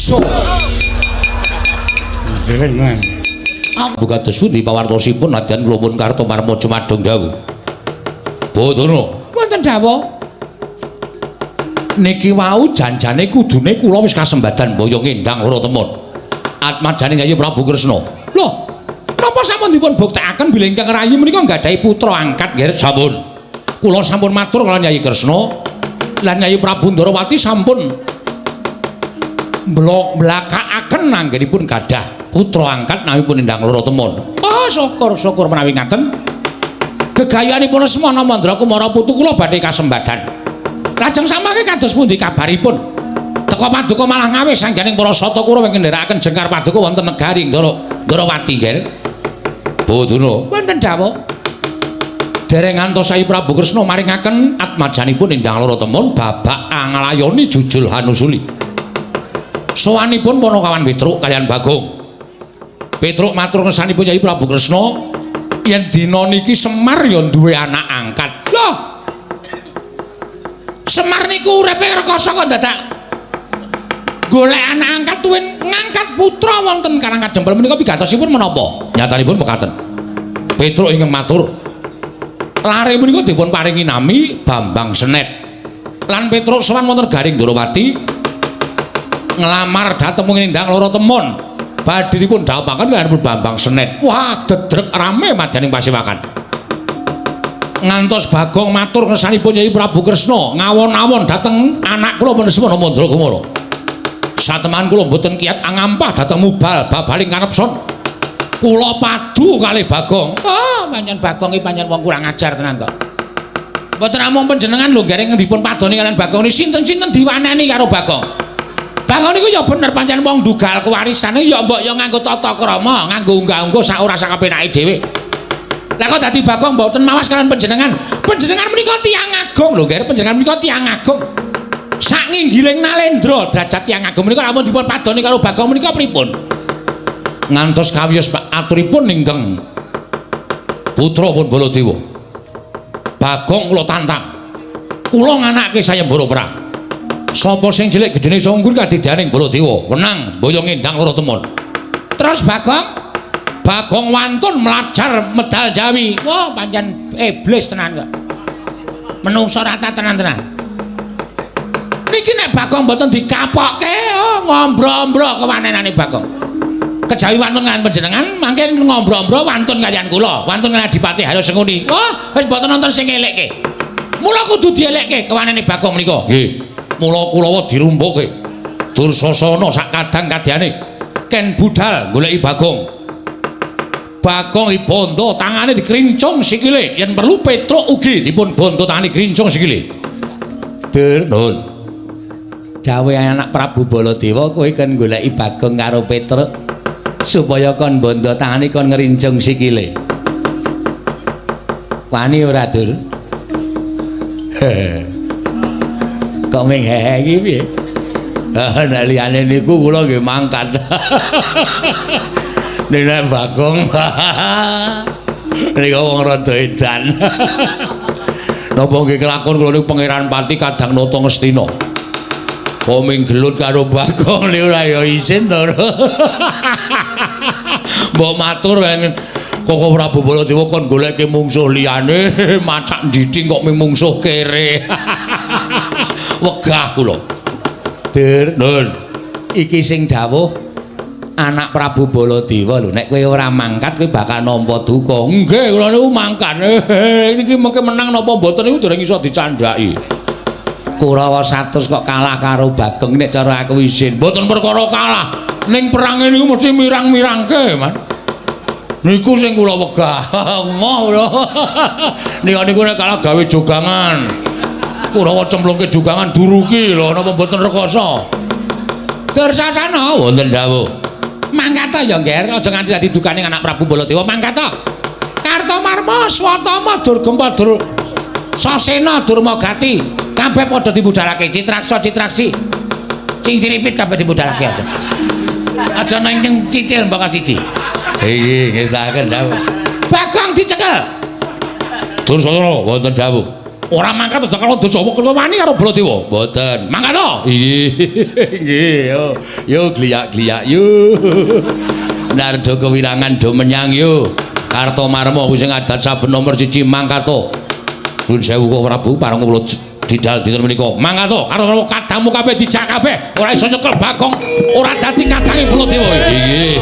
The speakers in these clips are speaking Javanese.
Iso. Jenengan. Bukados pundi pawartosipun nadyan kula pun Kartomarma jumadung dawuh. Badana wonten dawuh. Niki wau janjane kudune kula wis kasembadan boyong endang loro temon. Atmajane Yayi Prabu Kresna. Lho, napa sampun dipun buktekaken bilih ingkang rayi menika nggadahi putra angkat nggih? Sampun. Kula sampun matur kaliyan Yayi Kresna lan Yayi Prabu Ndarawati sampun blakakaken anggenipun gadah putra angkat nawipun endang loro temon. Oh, syukur-syukur menawi ngaten. Gegayuhanipun Semana Mandra Kumara putu kula badhe kasembadan. Lajeng samangke kados pundi kabaripun? Teka paduka malah ngawis sangganing para sata Kurawa ingkang ndherekaken jengkar paduka wonten negari Ndarawati nggih. Badana wonten dawuh. Dereng ngantos Sai Prabu Kresna maringaken atmajanipun endang loro temon babak anglayoni jujul hanusuli. Sowanipun Panakawan Petruk kaliyan Bagong. Petruk matur ngersanipun Yai Prabu Kresna yen dina niki Semar ya duwe anak angkat. Loh. Semar niku uripe rekoso kok dadak golek anak angkat tuwin ngangkat putra wonten Karang Kadempel menika pigatosipun menapa? Nyatanipun mekaten. Petruk ingkang matur, lare menika dipun paringi nami Bambang Senet. Lan Petruk sowan wonten Garing Ndorowati nglamar dhateng nindang loro temon. Badhe dipun dhawuhaken kaliyan Bambang Senet. Wah, dedrek rame madyaning pasewakan. Ngantos Bagong matur ngersanipun Yai Prabu Kresna ngawon-awon dhateng anak kula Semana Mandra Kumara. Sateman kula mboten kiyat angampah dhateng mubal babaling kanepson. Kula padu kalih Bagong. Ah, pancen Bagong iki pancen wong kurang ajar tenan kok. Mboten namung panjenengan lho gareng dipun padoni kaliyan Bagong niki sinten-sinten diwaneni karo Bagong. Bagong niku ya bener pancen wong ndugal kewarisane ya mbok ya nganggo tata krama, nganggo unggah-ungguh sak ora sakapenake dhewe. Lah kok dadi Bagong mboten mawas kaliyan panjenengan. Panjenengan menika tiyang agung lho, Ger. Panjenengan menika tiyang agung. Sak nginggiling nalendra derajat tiyang agung menika lamun dipun padoni karo Bagong menika pripun? Ngantos kawiyos aturipun ingkang putra pun Baladewa. Bagong kula tantang. Kula nganake sayembara perang. Sapa sing cilik gedene iso unggul kadidyaning Baladewa, wenang boyong endang loro temon. Terus Bagong Bagong wantun mlajar medal Jawi. Wah, pancen iblis tenan kok. Menungso rata tenan-tenan. Niki nek Bagong mboten dikapokke, oh, ngombro-ombro kewanenane Bagong. Kejawi wantun kaliyan panjenengan, mangke ngombro-ombro wantun kaliyan kula, wantun kaliyan Adipati Haryo Sengkuni. Wah, wis mboten nonton sing elekke. Mula kudu dielekke kewanene Bagong menika. Nggih. Mula kulawa dirumpukke. Dursasana sak kadang kadyane ken budal goleki Bagong. Bagong dibondo tangane dikrincung sikile, yen perlu Petruk ugi dipun bondo tangane krincung sikile. Dur, nuwun. Dawuhe anak Prabu Baladewa kowe kon goleki Bagong karo Petruk supaya kon bondo tangane kon ngrincung sikile. Wani ora, Dur? Kok ming hehe iki piye? Nek liyane niku kula nggih mangkat. Nek Bagong niku wong rada edan. Napa nggih kelakon kula niku Pangeran Pati kadang nata Ngastina. Koming gelut karo Bagong niku ora ya isin to. Mbok matur Koko Prabu Baladewa kon goleke mungsuh liyane macak ndiding kok ming mungsuh kere. Wegah kula. Dur, nun. Iki sing dawuh anak Prabu Baladewa lho, nek kowe ora mangkat kowe bakal nampa duka. Nggih, kula niku mangkat. Niki mengke menang napa mboten niku dereng iso dicandhaki. Kurawa 100 kok kalah karo Bagong nek cara aku isin. Mboten perkara kalah. Ning perange niku mesti mirang-mirangke, Man. Niku sing kula wegah. Moh kula. Nika niku nek kalah gawe jogangan. Kurawa cemplungke jogangan duruki lho napa mboten rekoso. Dursasana wonten dawuh. Mangkat ta ya, Nger, aja nganti dadi dukane anak Prabu Baladewa, mangkat ta. Kartomarma, Swatama, Durgempa, Dur Sasena, Durmagati, kabeh padha dibudalake. Citraksa, Citraksi. Cingciripit kabeh dibudalake aja. Aja nang cicil mbok siji. Nggih, nggih dawuh. Bagong dicekel. Dursasana wonten dawuh. Ora mangkat aja karo dosa wani karo Baladewa. Mboten. Mangkat to? Nggih, yo. Yo gliyak-gliyak yo. Nardo kewirangan do menyang yo. Kartomarma kuwi sing adat saben nomor 1 mangkat to. Nuwun sewu kok Prabu pareng kula didal dinten menika. Mangkat to karo kadangmu kabeh dijak kabeh. Ora iso nyekel Bagong, ora dadi kadange Baladewa. Nggih.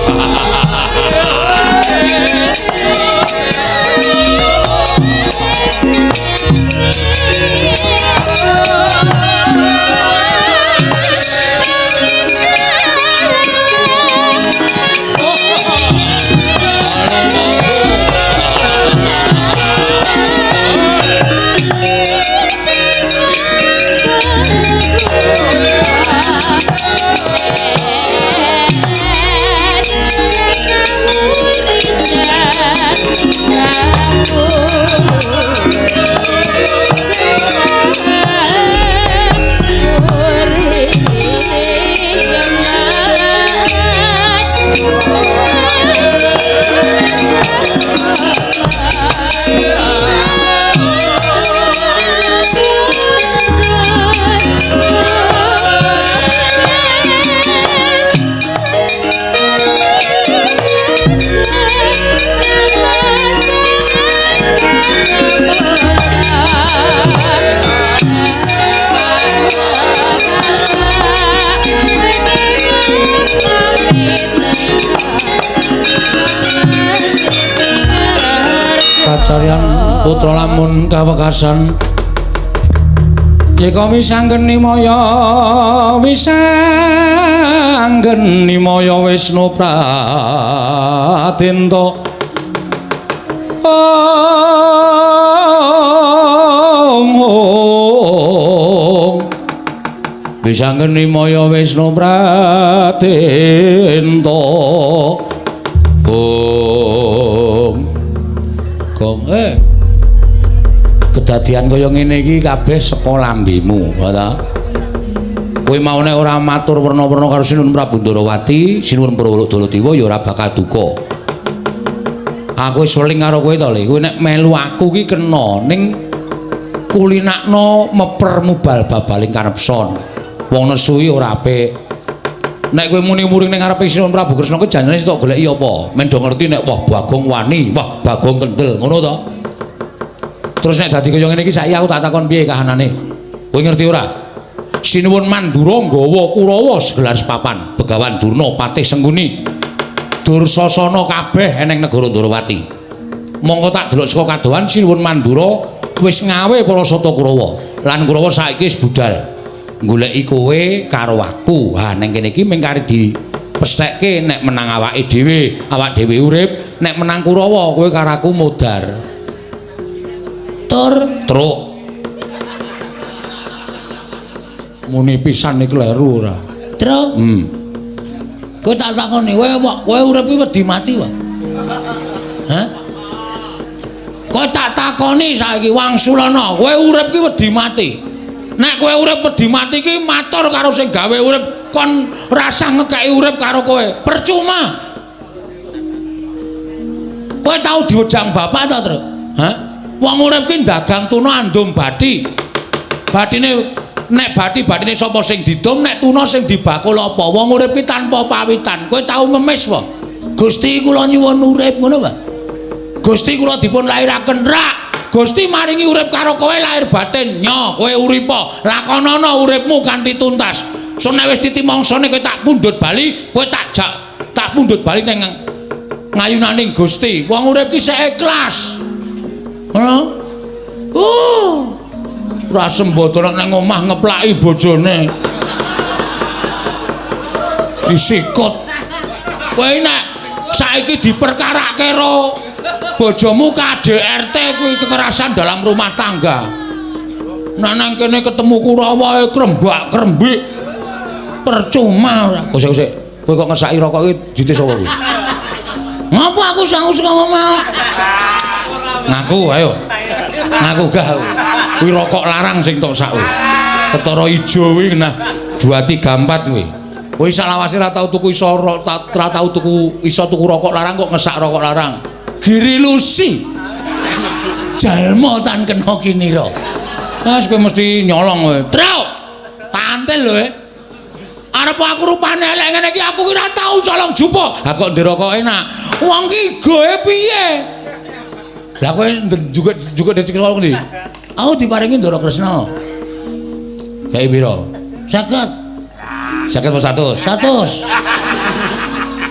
Kacaryan putra lamun kawekasan yeka wisanggeni maya wisanggeni maya Wisnu Pradenta ong ong wisanggeni maya Wisnu Pradenta ong. Gong kedadian kaya ngene iki kabeh saka lambemu, ta? Kowe mau nek ora matur werna-werna karo Sinuwun Prabu Ndarawati, Sinuwun Prawodolodiwa ya ora bakal duka. Aku wis weling karo kowe to, Le. Kowe nek melu aku ki kena ning kulinakno meper mubal babaling kanepson. Wong nesu iki ora apik. Nek kowe muni muring ning ngarepe Sinuwun Prabu Kresna kuwi janjane sing tok goleki apa? Men do ngerti nek wah Bagong wani, wah Bagong kendel, ngono to? Terus nek dadi kaya ngene iki saiki aku tak takon piye kahanane? Kowe ngerti ora? Sinuwun Mandura nggawa Kurawa segelar sepapan, Begawan Durna patih Sengkuni. Dursasana kabeh eneng negara Ndrawati. Mongko tak delok saka kadohan Sinuwun Mandura wis ngawe para sata Kurawa. Lan Kurawa saiki wis budal goleki kowe karo aku. Ha ning kene iki mung kari dipesthekke nek menang awake dhewe, awak dhewe urip, nek menang Kurawa kowe karo aku modar. Tur truk. Muni pisan iki kleru ora? Truk. Kowe tak takoni, kowe urip iki wedi mati wae. Hah? Kowe tak takoni saiki wangsulana, kowe urip iki wedi mati. Nek kowe urip wedi mati iki matur karo sing gawe urip kon rasah ngekeki urip karo kowe. Percuma. Kowe tau diwejang bapak ta, Truk? Hah? Wong urip ki dagang tuna andum bathi. Bathine nek bathi-bathine sapa sing didum, nek tuna sing dibakul apa? Wong urip ki tanpa pawitan. Kowe tau ngemis wae. Gusti kula nyuwun urip ngono wae. Gusti kula dipun lairaken rak. Gusti maringi urip karo kowe lahir batin. Nyo, kowe uripa. Lakonana uripmu kanthi tuntas. So nek wis titi mangsane kowe tak pundhut bali, kowe tak jak tak pundhut bali ning ngayunaning Gusti. Wong urip ki sik ikhlas. Ngono. Ora sembodo nek nang omah ngeplaki bojone. Disikut. Kowe nek saiki diperkarake karo bojomu KDRT kuwi kekerasan dalam rumah tangga. Nek nang kene ketemu Kurawa krembak-krembik. Percuma ora. Kosek-kosek. Kowe kok ngesaki rokok iki dite sapa kuwi? Ngapa aku sangu saka omah? Ngaku ayo. Ngaku gah. Kuwi rokok larang sing tok sak kuwi. Ketara ijo kuwi nah 2 3 4 kuwi. Kowe salawase ora tau tuku iso ora tau tuku iso tuku rokok larang kok ngesak rokok larang. Giri Lusi. Jalma tan kena kinira. Mas kowe mesti nyolong kowe. Truk. Tantil lho. Arep aku rupane elek ngene iki aku ki ora tau colong jupuk. Ha kok ndirokok enak. Wong ki goe piye? Lah kowe juga dicekel ngendi? Aku diparingi Ndara Kresna. Kae pira? 50. 50 apa 100? 100.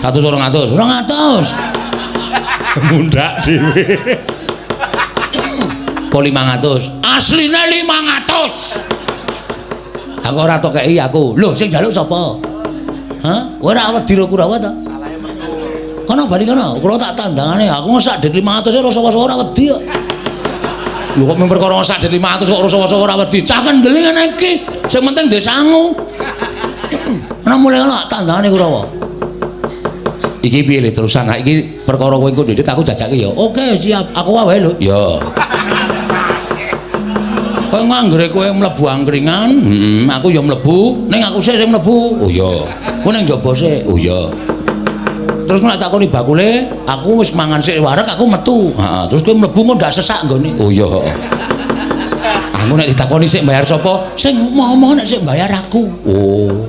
100 200. 200. Mundak dhewe. Po 500. Asline 500. Aku ora tok kei aku. Lho sing njaluk sapa? Hah? Kowe ora wedi ro Kurawa ta? Kono bali kono, kula tak tandangane. Aku sak dit 500 ora sapa-sapa ora wedi kok. Lho kok mung perkara sak dit 500 kok ora sapa-sapa ora wedi. Cah kendel ngene iki. Sing penting ndek sangu. Ana mulai kono tandangane Kurawa. Iki piye le terusan? Ha iki perkara kowe engko ndhit aku jajake ya. Oke, siap. Aku wae lho. Ya. Kowe nganggere kowe mlebu angkringan, aku ya mlebu, ning aku sik sing mlebu. Oh iya. Kowe ning njaba sik. Oh iya. Terus nek takoni bakule, aku wis mangan sik wareg, aku metu. Heeh, terus kowe mlebu kok ndak sesak nggone. Oh iya, heeh. Aku nek ditakoni sik bayar sapa? Sing ngomong nek sik bayar aku. Oh.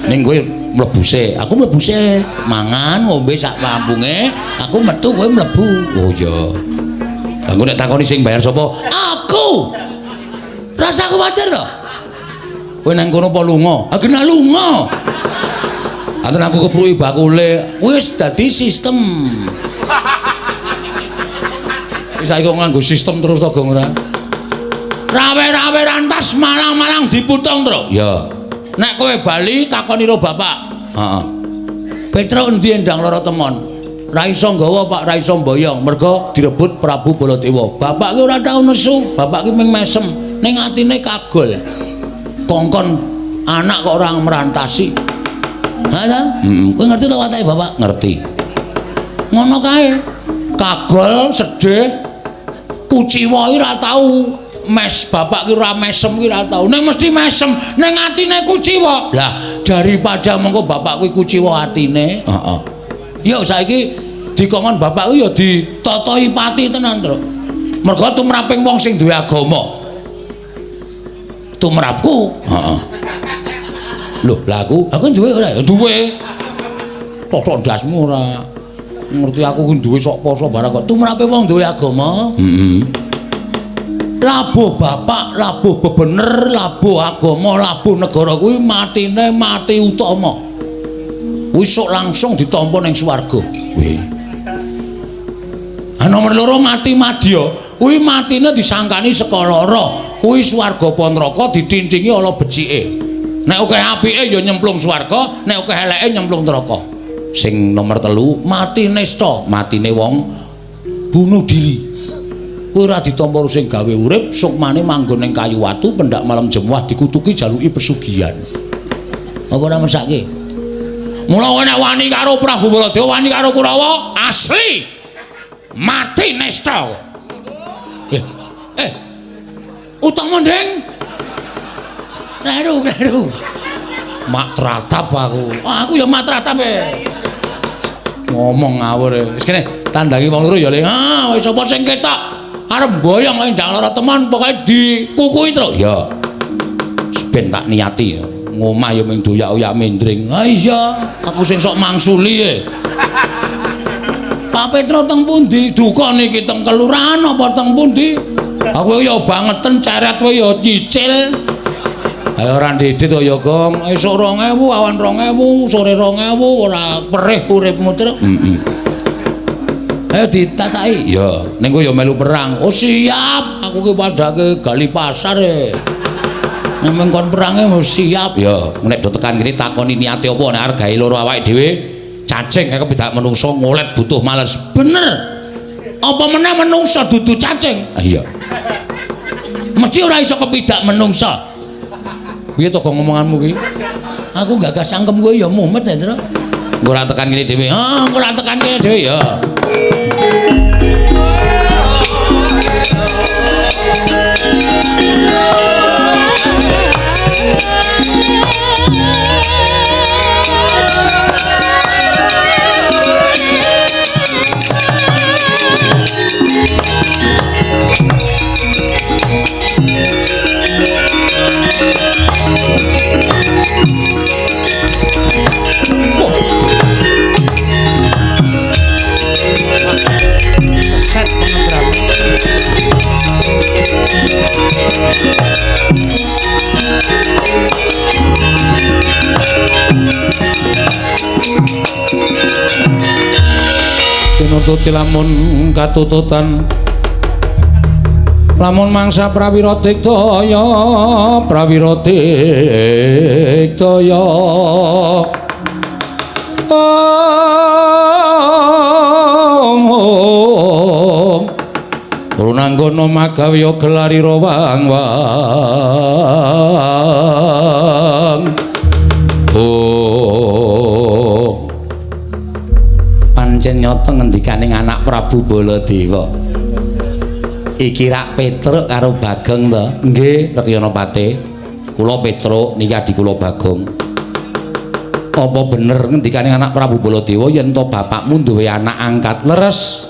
Ning kowe mlebu sik, aku mlebu sik, mangan ngombe sak mampunge, aku metu kowe mlebu. Oh iya. Aku nek takoni sing bayar sapa? Aku. Rasa kuwatir to. Kowe nang kono apa lunga? Ha kena lunga. Aten aku kepruki bakule, wis dadi sistem. Wis saiki kok nganggo sistem terus to, Gong ora? Rawe-rawe rantas malang-malang diputong, Tru. Ya. Nek kowe bali takoni ro bapak. Heeh. Petruk endi endang lara temon? Ra iso nggawa Pak, ra iso mboyong, mergo direbut Prabu Baladewa. Bapak ki ora tau nesu, bapak ki mung mesem, ning atine kagol. Kongkon anak kok ora merantasi. Ha ta? Heeh. Kowe ngerti to watake bapak? Ngerti. Ngono kae. Kagol, sedih, kuciwa ki ora tau mes, bapak ki ora mesem ki ora tau. Ning mesti mesem, ning atine kuciwa. Lah, daripada mengko bapak kuwi kuciwa atine, heeh. Ya saiki dikongkon bapakku ya ditotoi pati tenan, Truk. Mergo tumraping wong sing duwe agama. Tumrapku, heeh. Lho, lah aku duwe ora? Ya duwe. Totok ndasmu ora. Ngerti aku ku duwe sok poso barang kok. Tumrape wong duwe agama? Heeh. Labuh bapak, labuh bebener, labuh agama, labuh negara kuwi matine mati utama. Wis sok langsung ditampa ning swarga. Kuwi. Ha nomor loro mati madya, kuwi matine disangkani saka lara. Kuwi swarga apa neraka ditintingi ala becike. Nek akeh apike ya nyemplung swarga, nek akeh eleke nyemplung neraka. Sing nomor 3 mati nista, matine wong bunuh diri. Kuwi ora ditampa sing gawe urip, sukmane manggon ning kayu watu pendak malam jemuah dikutuki jaluki pesugihan. Apa ora mesake? Mula nek wani karo Prabu Baladewa, wani karo Kurawa, asli mati nesta. Eh. Utama ndeng. Kleru, kleru. Mak tratap aku. Aku ya mak tratap e. Ngomong ngawur. Wis kene tandangi wong loro ya le. Ah, wis sapa sing ketok arep mboyong endang lara teman pokoke dikukui terus. Ya. Ben tak niati ya. Ngomah ya mung doyak-oyak mendring. Ha iya, aku sing sok mangsuli e. Pak Petro teng pundi? Duka niki teng kelurahan apa teng pundi? Aku ya bangeten ceret kowe ya nyicil. Ayo ora ndidit kok ya, Gong. Esuk 2000, awan 2000, sore 2000 ora perih uripmu terus. Heeh. Ayo ditataki. Ya, ning kowe ya melu perang. Oh siap, aku ki padake gali pasar e. Nek mengkon perange mesti siap. Ya, nek do tekan kene takoni niate apa nek arep gawe loro awake dhewe cacing kaya kepidak menungso ngolet butuh males. Bener. Apa meneh menungso dudu cacing? Ah iya. Mesti ora iso kepidak menungso. Piye to gong ngomonganmu ki? Aku gagas cangkem kowe ya mumet ya, Tru. Engko ora tekan kene dhewe. Ah, engko ora tekan kene dhewe ya. Nututi lamun katututan lamun mangsa prawira diktaya prawira diktaya Runanggono magawya gelarira wang wang. Oh. Pancen nyata ngendikaning anak Prabu Baladewa. Iki rak Petruk karo Bagong to? Nggih, Rekyana Pate. Kula Petruk niki adi kula Bagong. Apa bener ngendikaning anak Prabu Baladewa yen to bapakmu duwe anak angkat leres?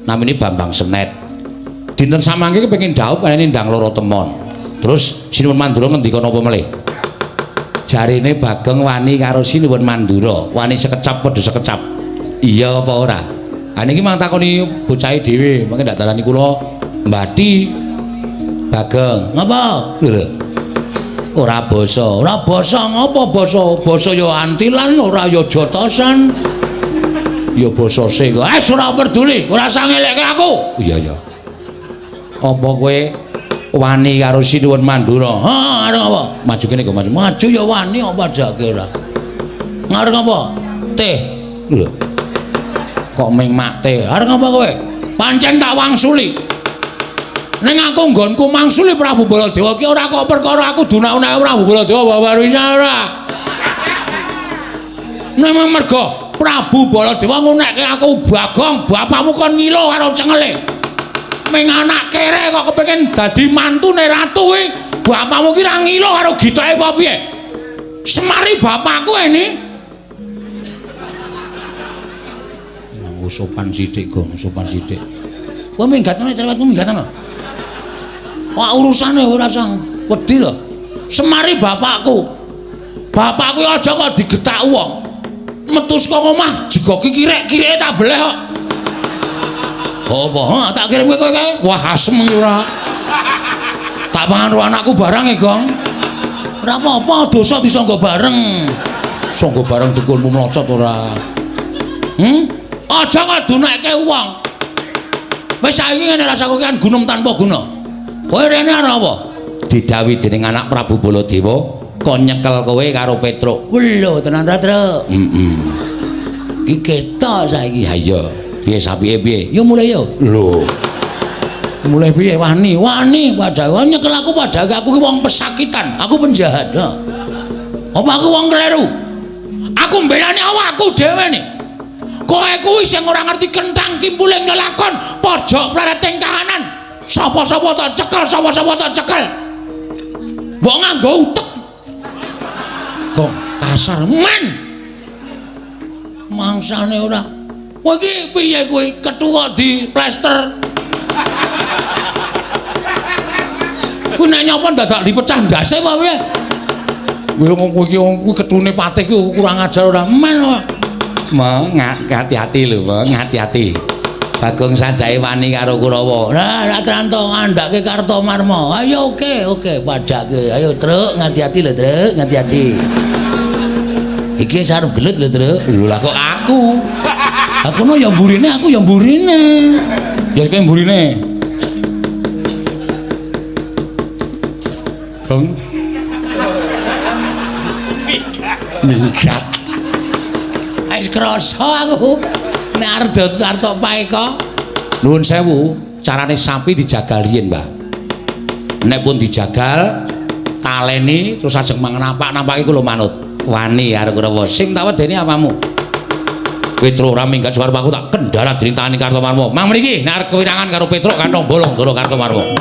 Namine Bambang Senet. Dinten samangke kepengin dhaup kene ndang loro temon. Terus Sinuwun Mandura ngendika napa melih? Jarine Bagong wani karo Sinuwun Mandura, wani sekecap padha sekecap. Iya apa ora? Ha niki mang takoni bocahe dhewe, mangke ndak dalani kula mbati Bagong. Ngapa? Lho. Ora basa, ora basa ngapa basa? Basa ya antilan, ora ya jotosan. Ya basa sing. Eh ora peduli, ora usah ngelekke aku. Iya iya. Apa kowe wani karo Sinuwun Mandura? Ha, arep apa? Maju kene kok maju. Maju ya wani apa jake ora. Ngarep apa? Teh. Lho. Kok ming mak teh? Arep apa kowe? Pancen tak wangsuli. Ning aku nggonku mangsuli Prabu Baladewa ki ora kok perkara aku dunak-unake Prabu Baladewa wawarisa ora. Ning mergo Prabu Baladewa ngunekke aku Bagong, bapakmu kon ngilo karo cengele. Ming anak kere kok kepengin dadi mantune ratu kuwi, bapakmu ki ra ngilo karo gitake apa piye? Semari bapakku ini. Nganggo sopan sithik, Gong, sopan sithik. Kowe minggatane cerewetmu minggatane. Wah urusane ora usah wedi to. Semari bapakku. Bapakku aja kok digetak wong. Metu saka omah jegoki kirek-kireke tak beleh kok. Apa? Ha tak kirim kowe kae. Wah asem iki ora. Tak pangan karo anakku barang e, Gong. Ora apa-apa, dosa disangga bareng. Sangga bareng dukunmu mlocot ora. Aja kok dunekke wong. Wis saiki ngene rasaku kan gunung tanpa guna. Kowe rene arep apa? Didhawuhi dening anak Prabu Baladewa kon nyekel kowe karo Petruk. Lho tenan ra, Truk? Heeh. Iki ketok saiki. Ha iya. Piye sapiye piye? Yo mulai yo. Lho. Mulai piye wani? Wani padahal nyekel aku padahal aku ki wong pesakitan, aku penjahat. Ha. Apa aku wong kleru? Aku mbelani awakku dhewe nih. Kowe kuwi sing ora ngerti kentang kimpuling lelakon pojok plereting kahanan. Sapa-sapa tak cekel, sapa-sapa tak cekel. Mbok nganggo utek. Gong kasar men. Mangsane ora. Kowe iki piye kowe ketua di plester. Kuwi nek nyapa dadak dipecah ndase apa piye? Kowe wong kowe iki wong kuwi ketune patih kuwi kurang ajar ora men. Meng hati-hati lho, Meng hati-hati. Bagong sajae wani karo Kurawa. Nah, ra tranto ngandhake Kartomarma. Ayo oke, oke, padhake. Ayo Truk, ngati-hati lho, Truk, ngati-hati. Iki sarep gelut lho, Truk. Lho lah kok aku. Aku no ya mburine, aku ya mburine. Ya kowe mburine. Gong. Minggat. Wis krasa aku. Nek arep arep paeka. Nuwun sewu, carane sapi dijagal riyin, Mbah. Nek pun dijagal, taleni terus ajeng mangan napak-napake kula manut. Wani karo Kurawa. Sing tak wedeni apamu? Petruk ora minggat suara aku tak kendala dening tangane Kartomarma. Mang mriki nek arep kewirangan karo Petruk kantong bolong ndoro Kartomarma.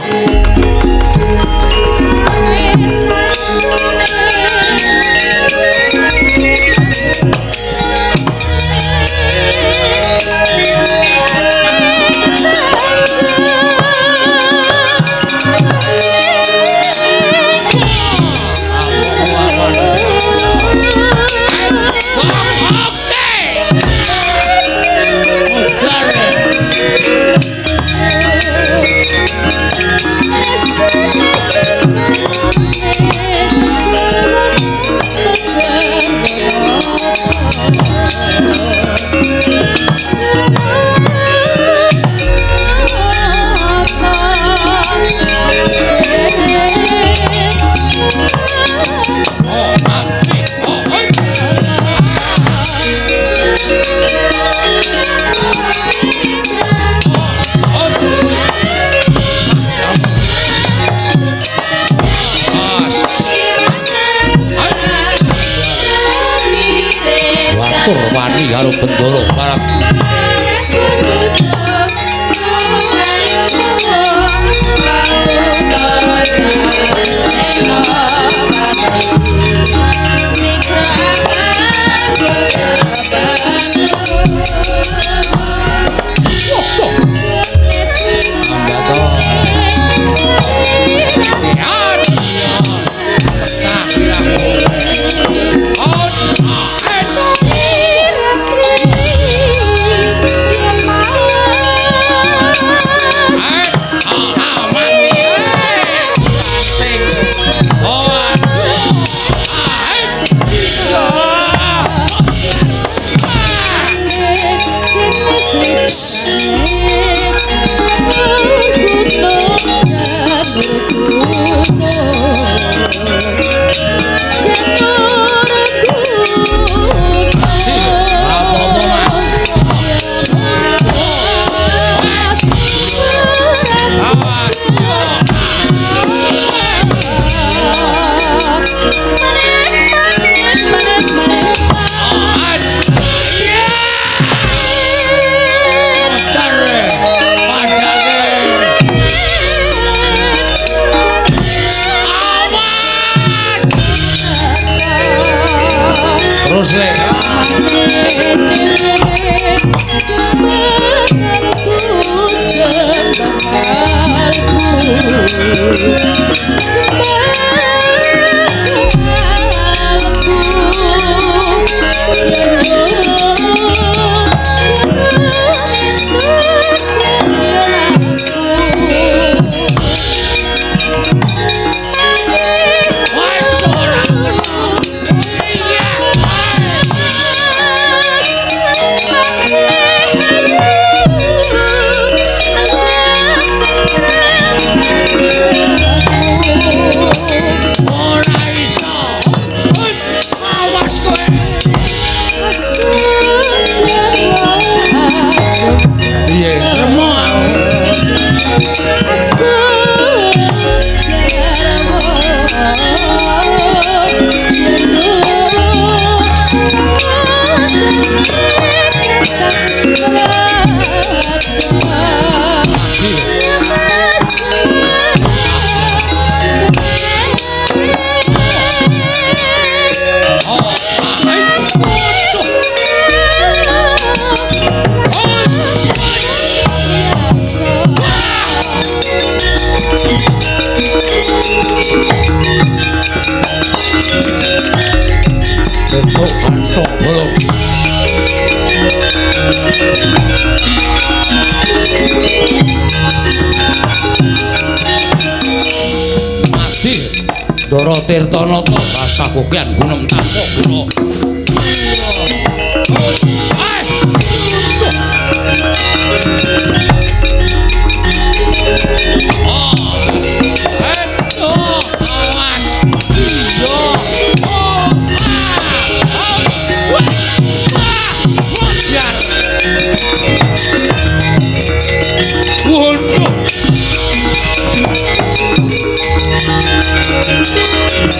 karo Bendoro barang. Ndara Tirtanata basah kokian gunung tanpa guna.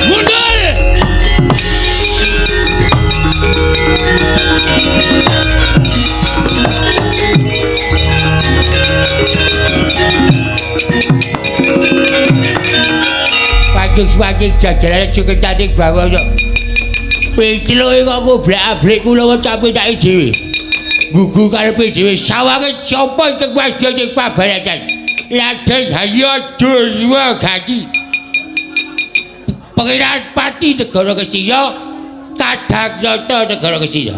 Mundur! Wajik-wajik jajaran sekretari bawana. Pitluke kok goblak-ablik kula capitake dhewe. Gugu karepe dhewe sawange sapa iki wadya sing pabaratan. Raden Harya Durwagati. Pangeran Pati Negara Ngastina, Kadakyata Negara Ngastina.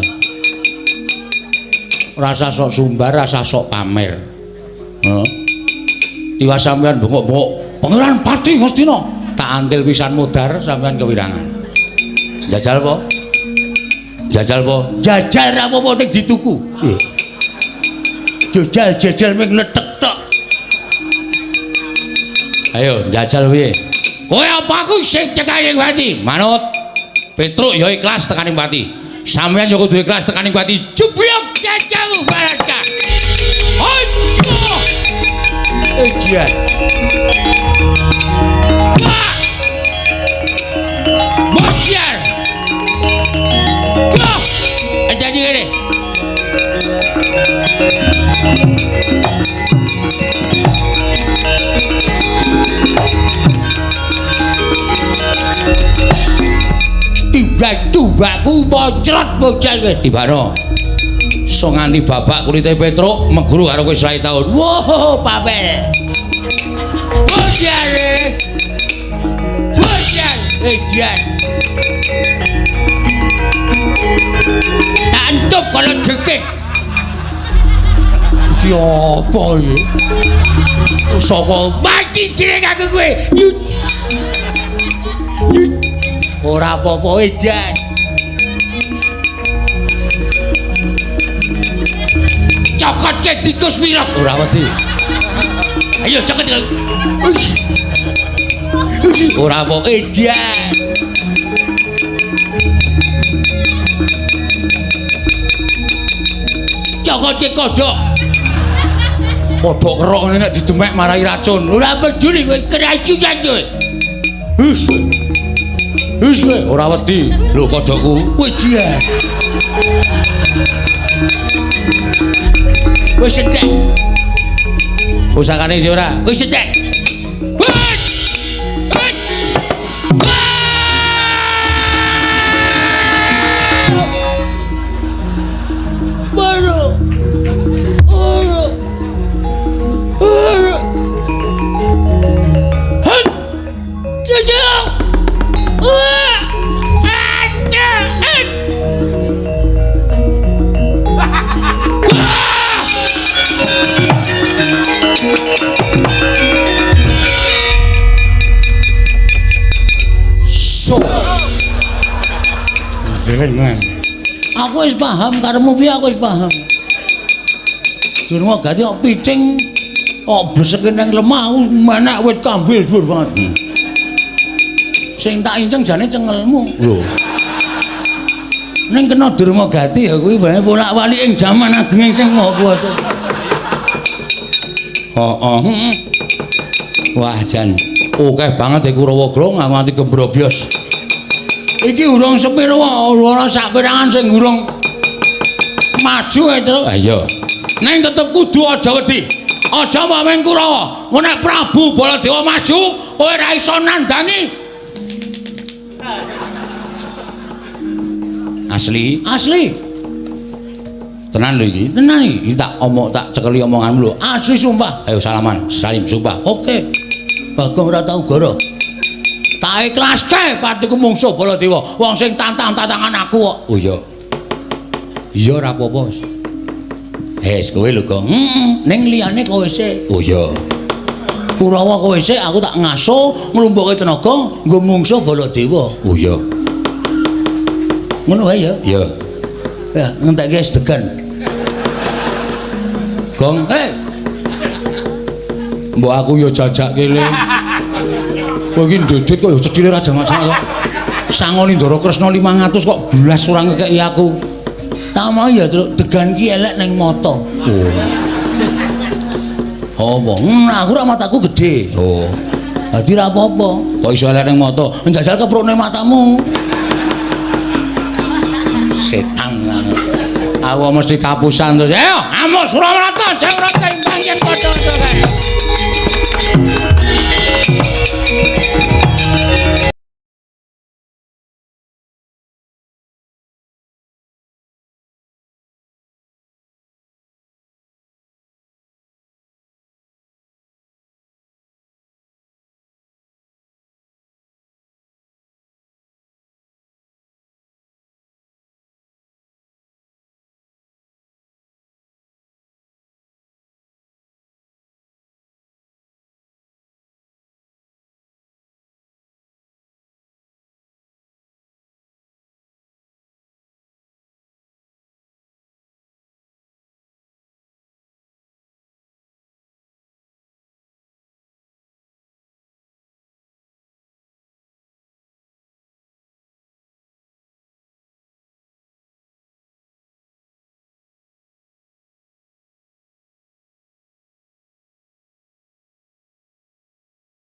Rasa sok sumbar, rasa sok pamer. Heeh. Tiwas sampean bengok-bengok, Pangeran Pati Ngastina, tak antil pisan mudhar sampean kewirangan. Jajal apa? Jajal apa? Jajal ra apa-apa ning dituku. Jajal jajal ming letek tok. Ayo jajal piye? Kowe apa aku sing cekaning pati? Manut. Petruk ya ikhlas tekaning pati. Sampeyan ya kudu ikhlas tekaning pati. Jeblok jajamu baraka. Aduh. Ujian. Mosyar. Wah. Jadi ngene. Tubaku mocrot bocah kowe tibano. So nganti babak kulite Petruk meguru karo kowe 100 taun. Wow, papel. Bocah. Bocah, edan. Tak entup kalau jekik. Iki apa iki? Saka mati jeneng aku kowe. Ora apa-apa edan. Cokotke tikus wirok. Ora wedi. Ayo cokot. Ora apa edan. Cokotke kodhok. Kodhok kerok ngene nek didemek marai racun. Ora peduli kowe keracunan kowe. Hus. Hus kowe ora wedi. Lho kodhokku. Wejian. Wis entek. Pusakane isih ora? Wis entek. Aku wis paham karepmu piye, aku wis paham. Durma gati kok picing kok bleseke nang lemah aku menek wit kambil dhuwur banget. Sing tak inceng jane cengelmu. Lho. Ning kena Durma Gati ya kuwi bae bolak-walik ing jaman ageng sing Maha Kuwasa. Heeh. Wah jan akeh banget e Kurawa Grong nganti gembrobyos. Iki urung sepiro ora sak perangan sing urung maju e, Truk. Ha iya. Ning tetep kudu aja wedi. Aja maweng Kurawa. Engko nek Prabu Baladewa maju, kowe ora iso nandangi. Asli? Asli. Tenan lho iki. Tenan iki. Iki tak omong tak cekeli omonganmu lho. Asli sumpah. Ayo salaman, salim sumpah. Oke. Bagong ora tau goro. Tak ikhlaske patiku mungsuh Baladewa. Wong sing tantang-tantangan aku kok. Oh iya. Iya ora apa-apa wis. Wis kowe lho, Gong. Heeh, ning liyane kowe sik. Oh iya. Kurawa kowe sik, aku tak ngaso nglumpukke tenaga nggo mungsuh Baladewa. Oh iya. Ngono wae ya. Iya. Ya, ngentekke es degan. Gong, hei. Mbok aku ya jajak kene. Kowe iki ndedit kok ya cethile ra jamak-jamak kok. Sangoni Ndara Kresna 500 kok blas ora ngekeki aku. Tak mau ya, Truk, degan ki elek ning mata. Oh. Apa? Aku ora mataku gedhe. Oh. Dadi ora apa-apa. Kok iso elek ning mata? Njajal keprukne matamu. Setan. Aku mesti kapusan terus. Ayo, amuk Suramarta, jeng ora kembang yen padha kae.